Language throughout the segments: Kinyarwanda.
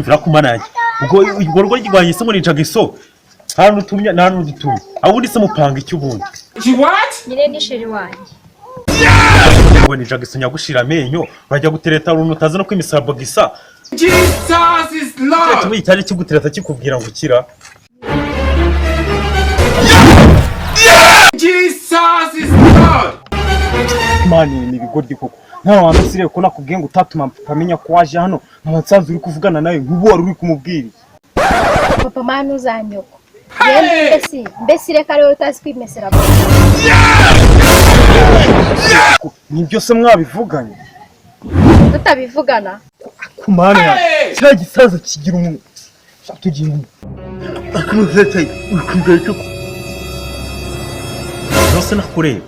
Nyumvira ku mana yanjye. Ubwo urwo rugo rwanjye se ngo nicaga iso. Nta n'utumye, nta n'udutumye. Aho ubundi se mupanga iki ubundi? Nyine ni chéri wanjye. Ngo nicaga iso nyagushira amenyo, urajya gutereta uruntu utazi no kwimisaba gisa. Jesus is Lord. Kimwe cyari kigutereta kikubwira ngo ukira. Jesus is Lord. Mani, ni ibigoryi koko. Nta wantu usiriye ko nakubwiye ngo utatuma papa amenya ko waje hano, nkaba nsanzwe uri kuvugana nawe nk'ubu wari uri kumubwira iki? Papa mani, uzanyoko. Mbese mbese reka ariwe utazi kwimesera. Nibyo se mwabivuganye? Tutabivugana. Ku mana yanjye, kiriya gisaza kigira umuntu. Tugenda. Yose nakureba.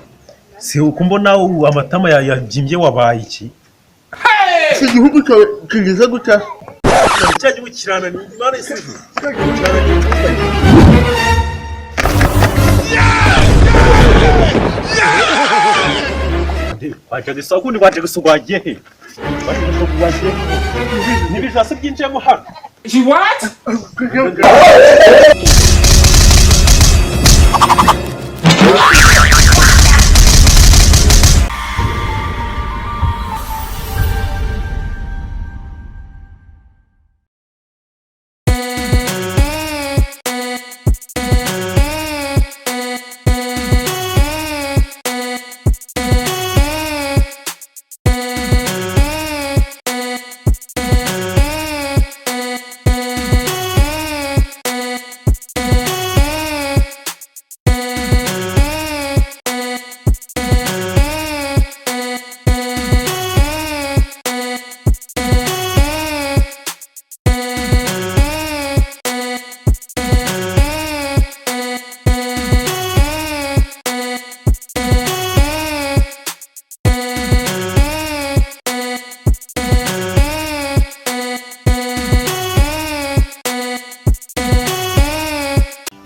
Si uko mbona amatama yabyimbye, wabaye iki? Iki gihugu cyawe kigeze gutya. Cya gihugu kirananiye, Imana isize. Cya gihugu kirananiye. Waje gusa ukundi, waje gusa wagiye he? Waje gusa wagiye he? N'ibijasi byinjiyemo hano. What?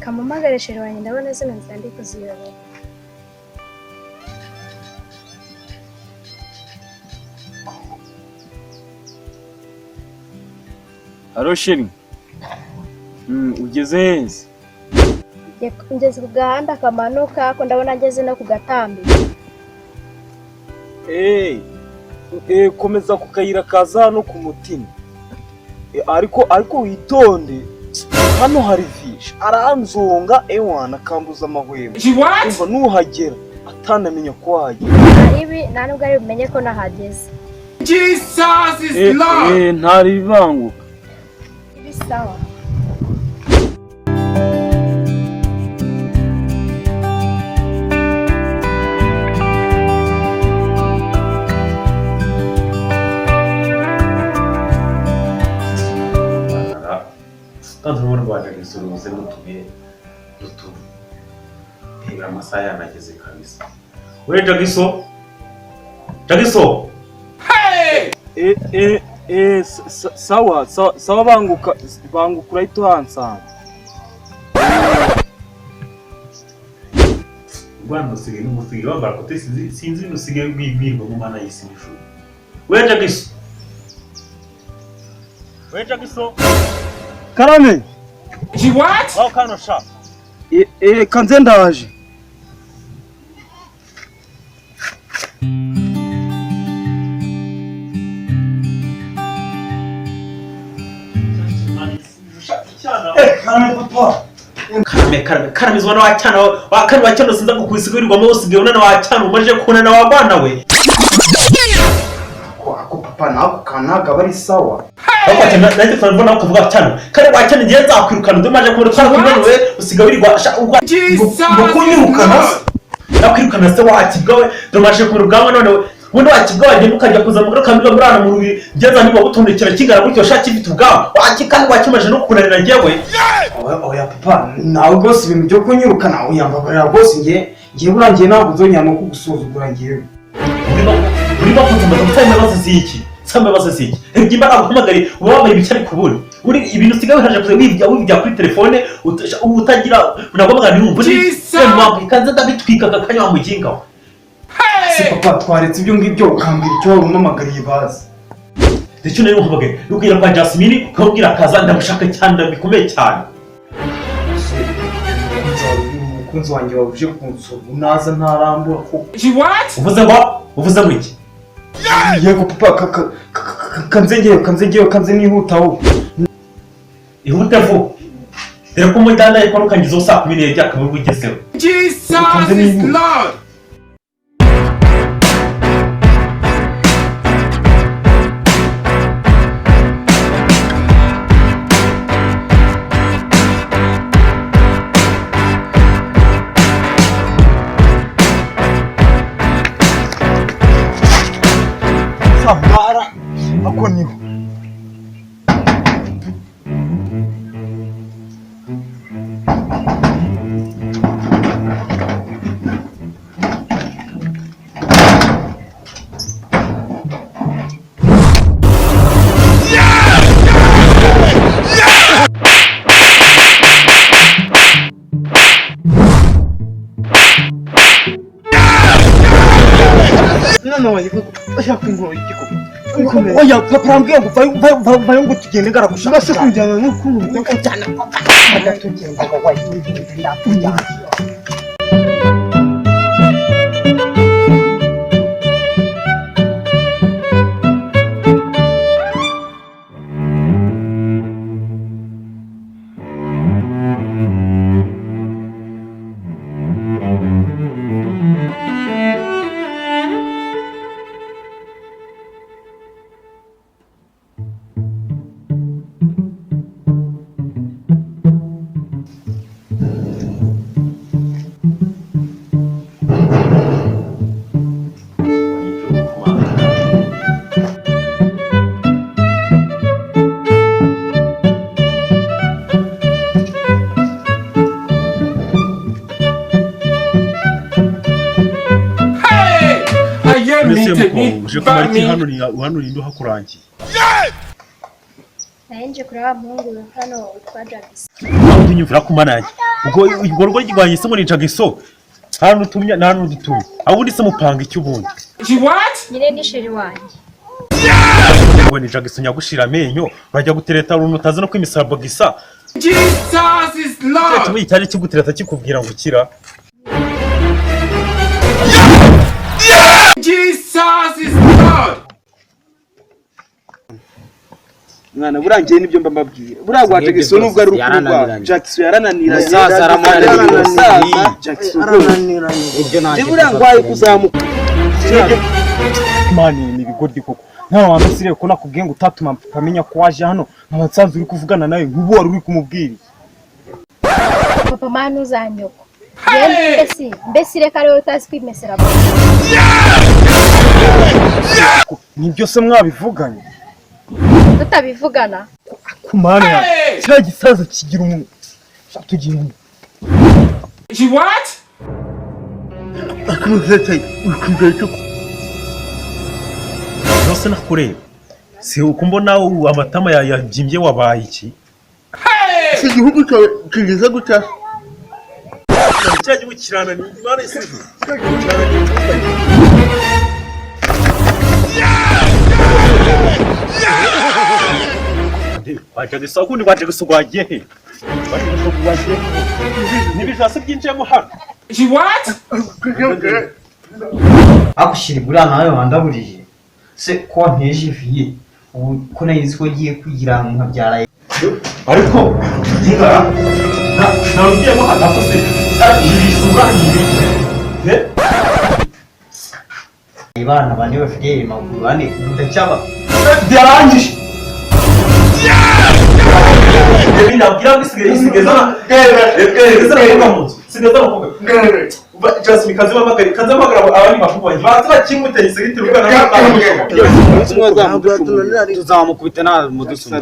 Kampamagare chéri wanjye, ndabona zino nzira ndi kuziyobora. Allô chéri. Ugeze heza? Ngeze ku gahanda kamanuka, ko ndabona ngeze no ku gatambiko. Komeza ku kayira kaza hano ku mutima. Ariko witonde. Hano hari vishe. Aranzonga ewana akambuza amahwemo. What? Umva, nuhagera atanamenya ko wahagera. Ibi nta nubwo ari bumenye ko nahageze. Jesus is Lord. Ntari bibanguka. Ibi sawa. Kandi urabona rwaje gusura ubuze n'utubuye duto. Reba amasaha yanageze kabisa. We Jagiso! Jagiso! Sawa sawa sawa, banguka banguka, urahita uhansanga. Rwanda usigaye n'umusigaye wambara kote, sinzi sinzi ibintu usigaye wibwirwa mu mana y'isi n'ijuru. We Jagiso! We Jagiso! Karame. What? Waho kano sha! Kanze ndaje. Karame papa. Karame karame karame, izwana wa cyana wa kane wa cyana, sinza kukwisiga wirirwamo usigaye unana wa cyana umaje kunana wa bana we. Ako papa nako kanaga aba ari sawa. Ariko ati nanjye turabona kuvuga cyane kare wa cyane, ngiye nzakwirukana undi maje kubona twarakwirukana, we usigaye wirirwa sha urwa Jesus Ngo kunyirukana is se? Nakwirukana se wakibwa we? Dore kubura ubwanwa none we, ubundi wakibwa wagenda ukajya kuza mu kambi muri hano mu rubi ngeza niba gutondekera kingana gutyo sha, kifite ubwanwa waki kandi wakimaje no kunanira njyewe. Oya oya papa, nawe rwose ibintu byo kunyirukana uyambabarira rwose, ngiye buriya ngiye ntabwo nzongera no kugusuzugura ngewe. Urimo kuntumbaza nsaba imbabazi z'iki? Nsaba imbabazi z'iki? Ibyo imba naguhamagariye uba wambaye ibiki? Ariko ubundi uri ibintu usigaye wihaje kuza wibya wibya kuri telefone utagira unaguhamagara ntiwumve. Jesus! Wambaye ikanzu ndabitwika aka kanya wa muginga we. Se papa, twaretse ibyo ngibyo ukambwira icyo wari umpamagariye bazi. Ndetse nari muhamagaye nubwira kwa Jasmine ukamubwira akaza, ndamushaka cyane, ndabikomeye cyane. Umukunzi wanjye wabuje kunsura, unaza ntarambura ko. She what? Uvuze ngo iki? Yego papa, kanze ngewe kanze ngewe kanze nihutaho. Ihute vuba, dore ko umujyana ariko nukangizeho saa 12 akaba ari ugezeho. Jesus is Lord. Sambara ako niho. Mwana wanjye koko ashaka inkoro y'igikoma. Oya papa, arambwiye ngo vayo vayo vayo vayo ngo tugende, ngaragushaka. Mbese kunjyana no kumva. Kujyana papa, tugenda ngo wayi ndakujyana. Hey! Ayé mi Mbese tèmi mukobwa uje bá kumara iki mi. hano? Ni hano ninde uhakurangiye? Nari nje kureba wa muhungu hano witwa Jagisi. Nawe unyumvira ku mana yanjye, ubwo urwo rugo rwanjye se ngo ni so nta n'utumye, nta n'udutumye, aho ubundi se mupanga iki ubundi? She what? Nyine ni sheri wanjye. Ngo ni Jackson nyagushira amenyo, urajya gutereta uruntu utazi no kwimisaba gisa. Jesus is Lord. Kimwe cyari kigutereta kikubwira ngo ukira. Jesus is Lord. Mwana, burangiye nibyo mba mbabwira. Buriya rwa Jackson nubwo ari urukuru rwa Jackson yarananiranye. Umusaza aramunanira. Umusaza Jackson Arananiranye. Ibyo Njye ntacyo. buriya ngwaye kuzamuka. Mani ni ibigoryi koko. Nta wantu usiriye ko nakubwiye ngo utatuma papa amenya ko waje hano, nkaba nsanzwe uri kuvugana nawe nk'ubu wari uri kumubwira iki? Papa mani uzanyoko. Mbese mbese reka ariwe utazi kwimesera. Nibyo se mwabivuganye? Tutabivugana. Ku mana yanjye, kiriya gisaza kigira umuntu tugenda. She what? Akumufete uri cyo. Yose nakureba si uko mbona amatama yabyimbye, wabaye iki? Iki gihugu cyawe kigeze gutya. Cya gihugu kirananiye, Imana isize cya gihugu kirananiye. Kwa Jackson ukundi, kwa Jackson rwagiye he? Kwa Jackson rwagiye he? N'ibijasi byinjiyemo hano. She what? Akushyira buriya nawe wandaburije se ko wanteje iviye ubu, ko nari nzi ko ngiye kwigira nkabyara? Ariko ntigara nta ugiyemo hano se ibisura ni ibiki? Abana bane bafite amaguru ane, ubu ndacyaba. Byarangije. Ibi nabwira ngo isigaye zana abakobwa mu nzu, isigaye zana abakobwa. Jasmine, kaze bahamagare, kaze bahamagare abandi bakobwa banjye baze bakimuteye isigitira ubwana Umunsi umwe azamuducumura. Tuzamukubita nta mudusuma.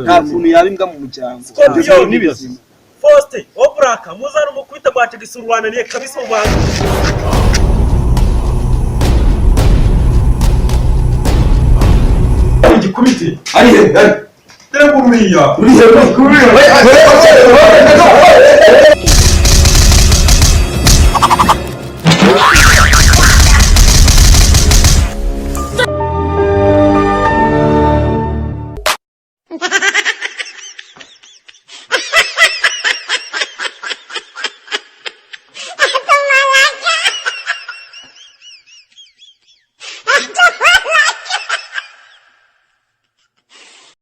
Nta kuntu yaba imbwa mu muryango. Scorpion. Ni bizima. Faustin Obraka, muzana umukubita rwa Jackson, rwananiye kabisa mu Rwanda. Igikubiti ari he? Ari dore ngo ruriya.